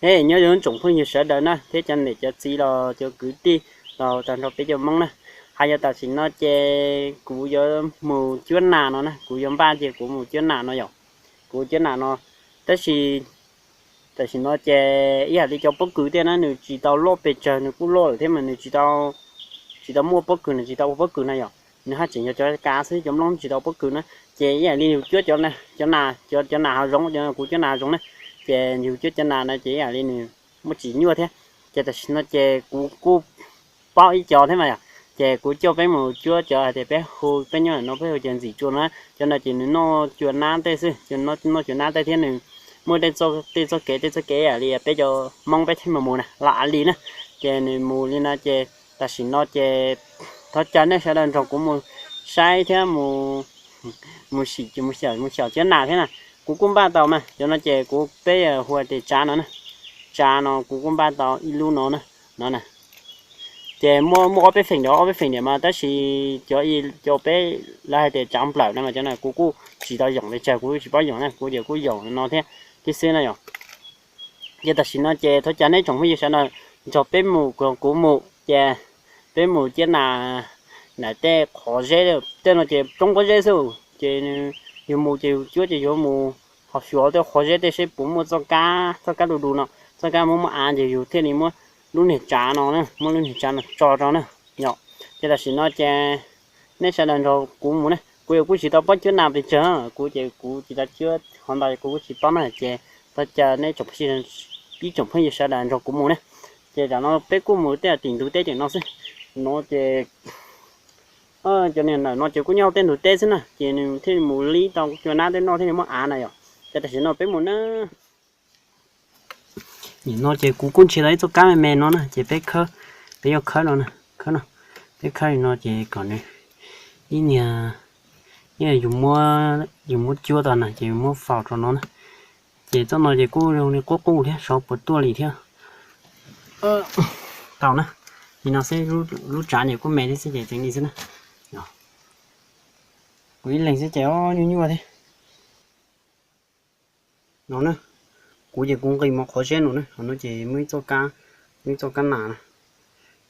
Hej, nyob zoo tsoom phooj ywg sawv daws na, thiab cov niam cov txiv los cov kwv tij los tag nrho peb cov Hmoob na. Hais yog tam sim no ces kuv yuav mus cuab nas no na, kuv yuav npaj ces kuv mus cuab nas no yom. Kuv cuab nas no, tab sis tam sim no ces ib yam li cov pob kws tiag na, nws tsis tau loj pes tsawg, nws kuj loj lawm thiab mas nws tsis tau, tsis tau muaj pob kws, nws tsis tau ua pob kws na yom. Nws haj tseem yog cov kav xwb, cov nplooj tsis tau pob kws na. Ces ib yam li yus cuab cov, cov nas, cov, cov nas hav zoov, cov kuv cuab nas hav zoov na, ces yus cuab cov nas no ces ib yam li nws muaj tsis nyuaj thiab. Ces tam sim no ces kuv kuj paub ib co thiab mas yom, ces kuv coj peb mus cuab cov hais tias peb hu, peb nyob no peb hu cov ntxim tsua na, cov no ces nws noj cua nab tej xwb, noj cua nab tej thiab nws muaj tej txoj kev, tej txoj kev ib yam li peb cov Hmoob peb thiaj mus mus na, lam li na. Ces nws mus li no ces tam sim no ces thov caw nej sawv daws nrog kuv mus saib thiab mus, mus sim, mus xyaum, mus xyaum cuab nas thiab na. Kuv kuj npaj tau mas cov no ces kuv, peb hu tias tsav no na, tsav no kuv kuj npaj tau ib lub no na, no na. Ces muaj, muaj ob peb feem diam, ob peb feem diam mas tab sis cov, cov peb lawv hais tias tsav nplawm no mas cov no kuv kuj tsis tau yoom pes tsawg, kuv tsis paub yoom na, kuv ces kuj yoom no thiab tib xwb na yom. Ces tam sim no ces thov caw nej tsoom phooj ywg sawv daws nrog peb mus, kuv mus ces peb mus cuab nas ntawm tej qhov zeb, tej no ces roob pob zeb xwb ces yus mus ces yus cuab ces yuav mus ho xyuas tej qhov zeb tej seb puas muaj txoj kab, txoj kab du du no, txoj kab muaj muaj av ces yus thiaj li muab lub niag tsav no na, muab lub niag tsav no tso rau na yom. Ces tam sim no ces nej sawv daws nrog kuv mus na, kuv yuav kuj tsis tau paub cuab nas pes tsawg, kuv ces kuv tsis tau cuab hov ntau kuv kuj tsis paub na, ces thov caw nej tsoom, ib tsoom phooj ywg sawv daws nrog kuv mus na. Ces tam no peb kuj mus tej tim ntug teb tim no xwb. No ces cov niag ntawm no ces kuj nyob tej ntug teb xwb na, ces nws thiaj mus lib tau cua nab tej noj thiaj li muaj av na yom. Ces tam sim no peb mus na. Nim no ces kuv kuj nrhiav tau ib txoj kab me me no na, ces peb khawb, peb yuav khawb no na, khawb no, peb khawb li no ces kom nws ib niag, ib yus muab, yus muab cuab tau na ces yus muab faus rau no na. Ces txoj no ces kuj zoo li qub qub thiab, xyov puas tuaj li thiab. Tau na, li no xwb, lub tsav ces kuj me thiab xwb ces tseem li xwb na. Kuv ib leeg xwb ces o nyuaj nyuaj thiab. No na, kuv ces kuv nqis mov qhov zeb no na, no ces muaj ib txoj kab, muaj ib txoj kab nas na,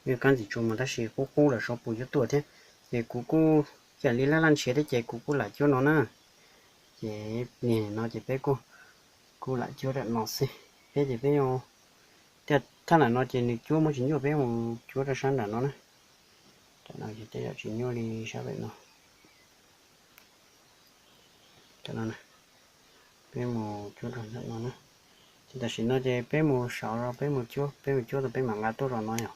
muaj kab ntxim tshua mas tab sis qub qub lawm xyov puas yuav tuaj thiab. Ces kuv kuj ib yam li laj laj nrhiav thiab ces kuv kuj lam cuab no na. Ces nim no ces peb kuj, kuj lam cuab tam no xwb, peb ces peb, thaj nram no ces nws cuab muab tsis nyuaj, peb mus cuab rau sab nram no na. Tam no ces tej zaum tsis nyuaj li sab pem no. Tam no na, peb mus cuab rau ntawm no na. Ces tam sim no ces peb mus saud, peb mus cuab, peb mus cuab tau peb mam nqa tuaj rau no yom.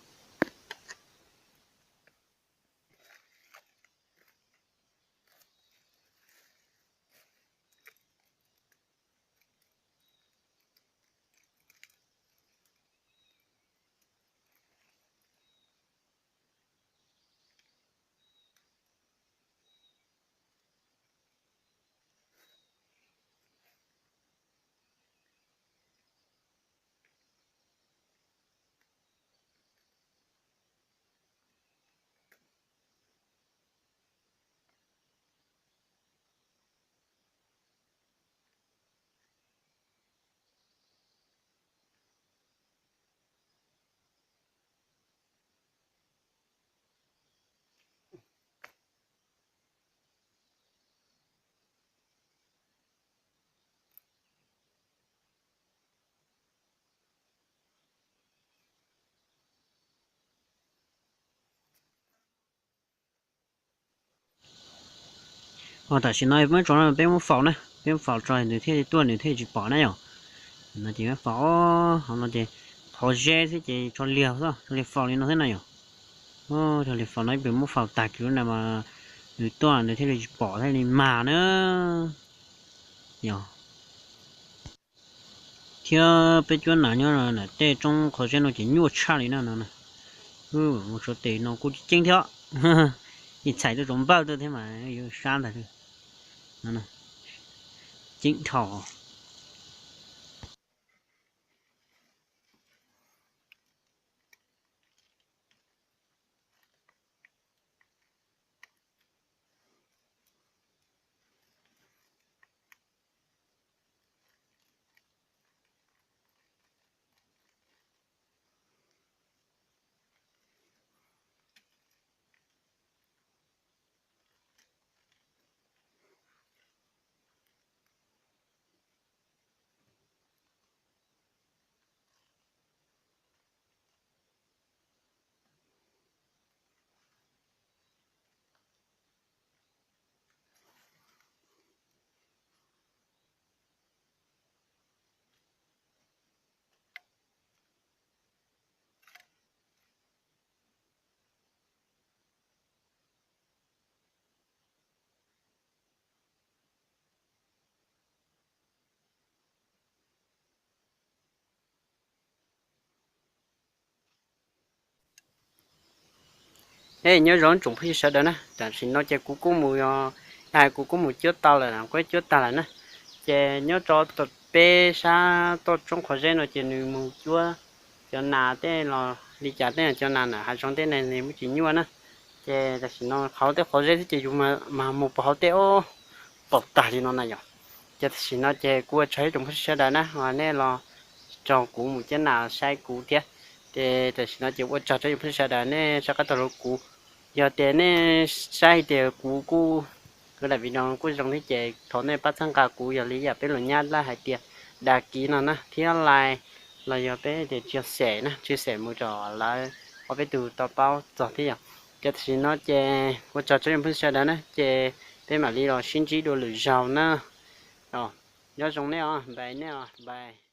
Tam sim no peb tso no peb muab faus na, peb muab faus tso nws thiaj li tuaj, nws thiaj li tsis pom na yom. No ces muab faus, no ces qhov zeb xwb ces tso liag xwb, tso liag faus li no xwb na yom. Tso liag faus no ib pliag muab faus tag kiag lub na mas nws tuaj nws thiaj li tsis pom thiaj li mag na yom. Thiab peb cuab nas nyob ntawm tej roob qhov zeb no ces nyuaj tshaj li na no. Mus tsuav tes no kuj ceeb thiab, ib txhais tuaj tsaus npawg tuaj thiab mas yuav sab ntag. Ceeb dhau. Neb nyob zoo tsoom phooj ywg sawv daws na, tam sim no ces kuv kuj mus, hais kuv kuj mus cuab tau lawm, kuj cuab tag lawm na. Ces nyob rau peb sab toj roob qhov zeb no ces nws mus cuab cov nas tej los li cas tej cov nas ntawm hav zoov tej ne nws muaj tsis nyuaj na. Ces tam sim no qhov tej qhov zeb thiab ces yus mas mus pom hauv tej ob paum tag li no na yom. Ces tam sim no ces kuv ua tsaug ib tsoom phooj ywg sawv daws na, nej los raug kuv mus cuab nas saib kuv thiab. Ces tam sim no ces ua tsaug rau ib tsoom phooj ywg sawv daws nej sawv qab tau los kuv. Yog tias nej saib hais tias kuv kuj, kuv daim video kuj zoo thiab ces thov nej pab txhawb nqa kuv yog li yam peb lus Nyab Laj hais tias đăng ký no na thiab like los yog peb tias chia sẻ na, chia sẻ mus rau lawv ob peb tug tau paub txog thiab yom. Ces tam sim no ces ua tsaug tsoom phooj ywg sawv daws na ces peb mam li los sib ntsib dua lwm zaug na. Nyob zoo nej os, bye nej os, bye.